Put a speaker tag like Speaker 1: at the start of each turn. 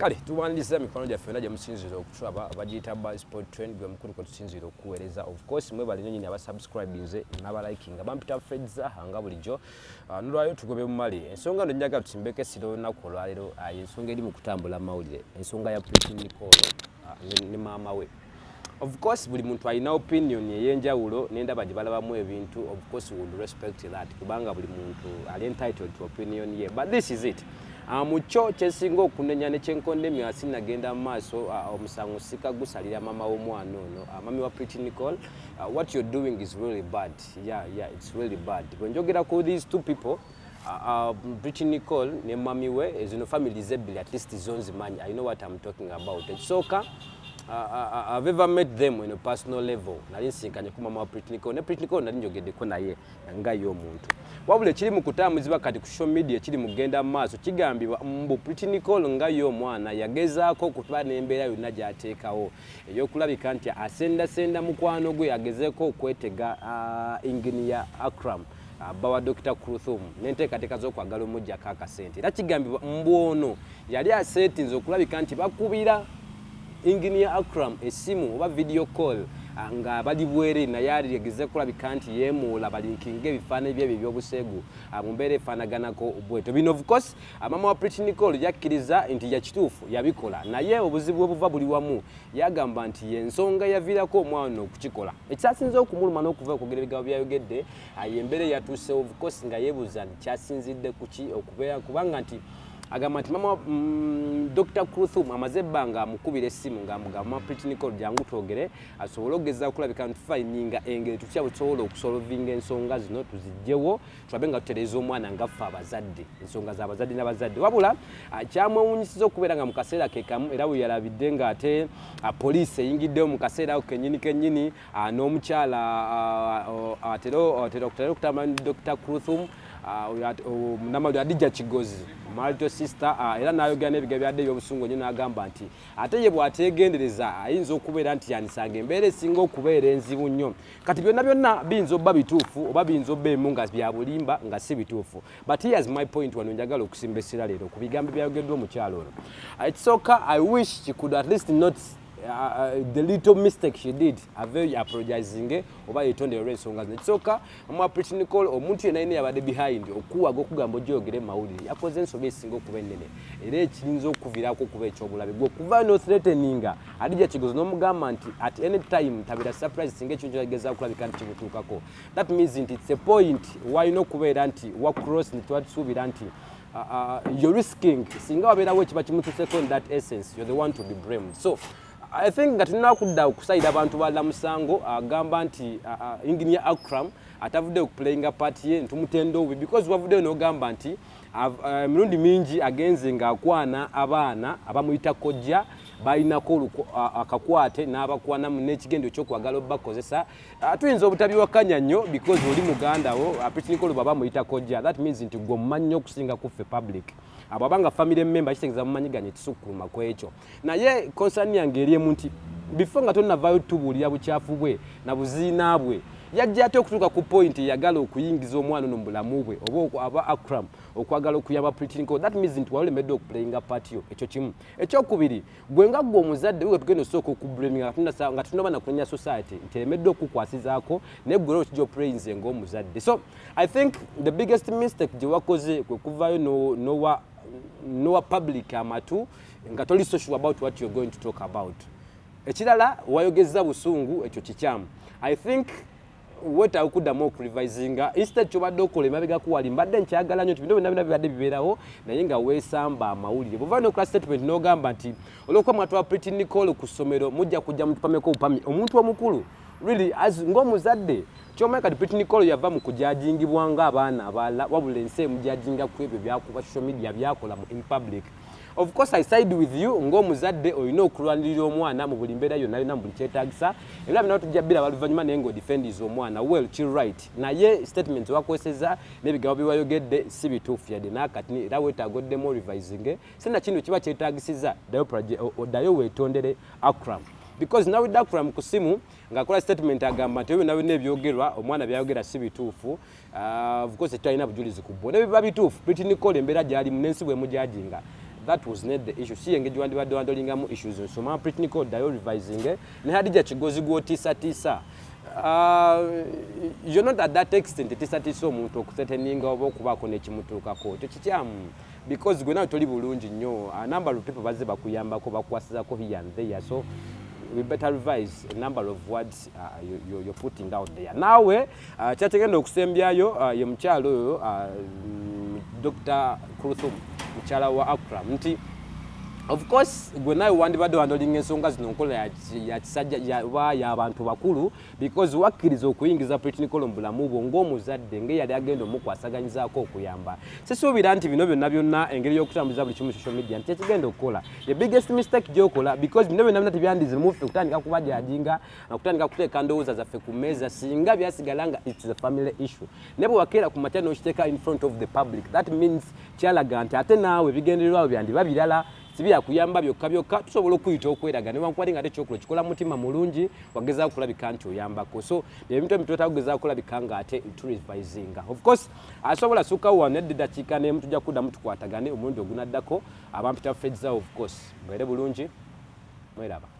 Speaker 1: Kale tuwaniriza mikono gyaffe yonna gye musinziira okutulaba. Bagiyita ba Sport Trend, gwe mukulu kwe tusinziira okuweereza. Of course mwebale nnyo nyini abasubscribinze n'abalikinga. Bampita Fred Zaha nga bulijjo. Nolwayo tugobe mumali ensonga no njagala tusimbeko essira olunaku olwaleero. Ensonga eri mu kutambula mawulire, ensonga ya Pretty Nicole ne maama we. Of course buli muntu alina opinion ey'enjawulo n'endaba gye balabamu ebintu. Of course we would respect that, kubanga buli muntu ali entitled to opinion ye, but this is it. Mu kyo kyensinga okunenya ne kyenkondemya, sinagenda mu maaso, omusango sikagusalira mama w'omwana ono, mami wa Pretty Nicole. What you're doing is really bad. Yeah, it's really bad. Bwe njogera ku these two people, Pretty Nicole ne mami we, zino families ebbiri at least zo nzimanyi. I know what I'm talking about. Ekisooka, I've ever met them in a personal level. Nali nsinkanye ku mama wa Pretty Nicole ne Pretty Nicole, nali njogeddeko naye nga ye omuntu. Wabula ekiri mu kutambuzibwa kati ku social media, ekiri mu kugenda mu maaso, kigambibwa mbu Pretty Nicole nga ye omwana yagezaako okuba n'embeera yonna gy'ateekawo ey'okulabika nti asendasenda mukwano gwe agezeeko okwetega Engineer Akram, bba wa Dr Kruthum, n'enteekateeka z'okwagala omuggyako akasente. Era kigambibwa mbu ono yali aseetinze okulabika nti bakubira Engineer Akram essimu oba video call nga bali bwere, naye aligeze kulabika nti yeemuula balinkinga ebifaananyi byebyo ebyobuseegu mu mbeera efaanaganako bwetyo. Bino of course mama wa Pretty Nicole yakkiriza nti yakituufu yabikola, naye obuzibu bwe buva buli wamu, yagamba nti yensonga yaviirako omwana okukikola. Ekyasinze okumuluma n'okuva okwogera ebigambo byayogedde, yembeera eyatuusewo. Of course nga yeebuuza nti kyasinzidde kuki okubeera, kubanga nti agamba nti mama Dr Kruthum amaze ebbanga amukubira essimu ng'amugamba, "Pretty Nicole, jangu twogere," asobole okugeza okulabika nti tufayininga engeri tutya bwe tusobola okusolvinga ensonga zino, tuzigyewo, tulabe nga tutereeza omwana nga ffe abazadde, ensonga z'abazadde n'abazadde. Wabula kyamwewuunyisiza okubeera nga mu kaseera ke kamu era bwe yalabidde ng'ate poliisi eyingiddewo mu kaseera ako kennyini kennyini, n'omukyala atera okutambula ne Dr Kruthum, Namadu Adija Kigozi, marital sister, era n'ayogera n'ebigambo byadde ebyobusungu nnyo, n'agamba nti ate ye bw'ateegendereza ayinza okubeera nti yandisanga embeera esinga okubeera enzibu nnyo. Kati byonna byonna biyinza obba bituufu oba biyinza obba emu nga bya bulimba, nga si bituufu, but here's my point. Wano njagala okusimba essira leero ku bigambo byayogeddwa omukyalo ono. Ekisooka, I wish she could at least not the little mistake she did, ave apologizing oba yetondere olw'ensonga zino. Ekisooka, mama Pretty Nicole, omuntu yenna yenna yabadde behind okuwaga okugamba ogyogere mu mawulire, yakoze ensobi esinga okuba ennene era ekiyinza okuviirako okuba ekyobulabe. Gwe okuvayo nothreateninga Adija Kigozi n'omugamba nti at any time tabeera surprise singa ekintu kyageza okulabika nti kimutuukako, that means nti it's a point walina okubeera nti wa cross netwatusuubira nti you're risking singa wabeerawo ekiba kimutuuseko. In that essence, you're the one to be blamed. So I think nga tulina kudda okusayira abantu balala musango agamba nti Engineer Akram atavudde okuplayinga part ye, ntumutenda obubi, because wavuddeyo n'ogamba nti emirundi mingi agenze ng'akwana abaana abamuyita kojja, balinako akakwate n'abakwanamu n'ekigendo ekyokwagala obbakozesa. Tuyinza obutabiwakanya nnyo because oli muganda wo. Pretty Nicole bw'aba amuyita kojja, that means nti gwe omumanyi nnyo okusinga kuffe public. Abo abanga family member, kitegeeza mumanyiganye ekisukkuluma ku ekyo. Naye concern yange eri emu nti before nga tonnavaayo tubuulira bukyafu bwe na buziina bwe, yajja ate okutuuka ku point eyagala okuyingiza omwana ono mu bulamu bwe, oba aba Akram okwagala okuyamba Pretty Nicole, that means nti wali olemedde okuplayinga part yo. Ekyo kimu. Ekyokubiri, gwe nga gwe omuzadde we tugenda osooka okublaminga nga tunaba nakunenya society nti eremedde okukwasizaako, naye gwe okijja oplayinze ng'omuzadde. So I think the biggest mistake gye wakoze kwe kuvaayo nowa public amatu nga toli so sure about what you're going to talk about. Ekirala, wayogeza busungu, ekyo kikyamu. I think wetaaga okuddamu okurevisinga. Instead kyobadde okola emabegaku wali, mbadde nkyagala nnyo nti bino byonna byonna bibadde bibeerawo, naye nga weesamba amawulire. Bwova nokola statement n'ogamba nti olwokuba mwatwala Pretty Nicole ku ssomero, mujja kujja mutupameko obupami, omuntu omukulu really as ng'omuzadde kyomanyi kati Pretty Nicole yava mu kujajingibwa ng'abaana abalala, wabula ensi emujajinga ku ebyo byakuba social media, byakola mu in public. Of course I side with you ng'omuzadde, olina okulwanirira omwana mu buli mbeera yonna yonna, mu buli kyetaagisa. Era bino tujja biraba luvannyuma, naye ng'odefendiza omwana, well, ki right. Naye statements wakozesezza n'ebigambo bye wayogedde si bituufu yadde n'akati, era weetaaga oddemu revising. Sina kino kiba kyetaagisiza oddayo weetondere Akram, because nawulidde Akram ku simu ng'akola statement agamba nti ebyo byonna byonna ebyogerwa omwana byayogera si bituufu. Of course talina bujulizi ku bwo. Ne biba bituufu, Pretty Nicole embeera gy'alimu n'ensi bwemujajinga, That was not the issue. Si engeri wandibadde wandolingako issues. Nsoma Pretty Nicole, ddayo revising ne Hadija Kigozi gw'otiisatiisa. You're not at that extent etiisatiisa omuntu okuthreateninga oba okubaako n'ekimutuukako. Ekyo kikyamu because gwe nawe toli bulungi nnyo. A number of people bazze bakuyambako, bakukwasizako here and there, so we better revise a number of words you're putting out there. Naawe kyakyegenda okusembyayo ye mukyalo oyo Dr Kruthum, mukyala wa Akram, nti of course gwe nawe wandibadde wandolinga ensonga zino nkola ya kisajja oba y'abantu bakulu, because wakkiriza okuyingiza Pretty Nicole mu bulamu bwo ng'omuzadde, ng'eyali agenda omukwasaganyizaako okuyamba. Sisuubira nti bino byonna byonna, engeri y'okutambuza buli kimu social media, nti ekigenda okukola the biggest mistake gy'okola, because bino byonna byonna tebyandize muffe kutandika kubajudginga na kutandika kuteeka ndowooza zaffe ku mmeeza singa byasigala nga it's a family issue. Naye bwe wakeera ku makya n'okiteeka in front of the public, that means kyalaga nti ate naawe ebigendererwa byandiba birala, si byakuyamba byokka byokka. Tusobola okuyita okweraga newankubadde nga ate ekyokola kikola mutima mulungi, wagezaako kulabika nti oyambako. So ebintu ebyo twetaaga kugezaako kulabika nga ate turevisinga. Of course asobola sukkawo wano nedda eddakiika nemu, tujja kuddamu tukwatagane omulundi ogunaddako. Abampita Fredza, of course mubeere bulungi, mweraba.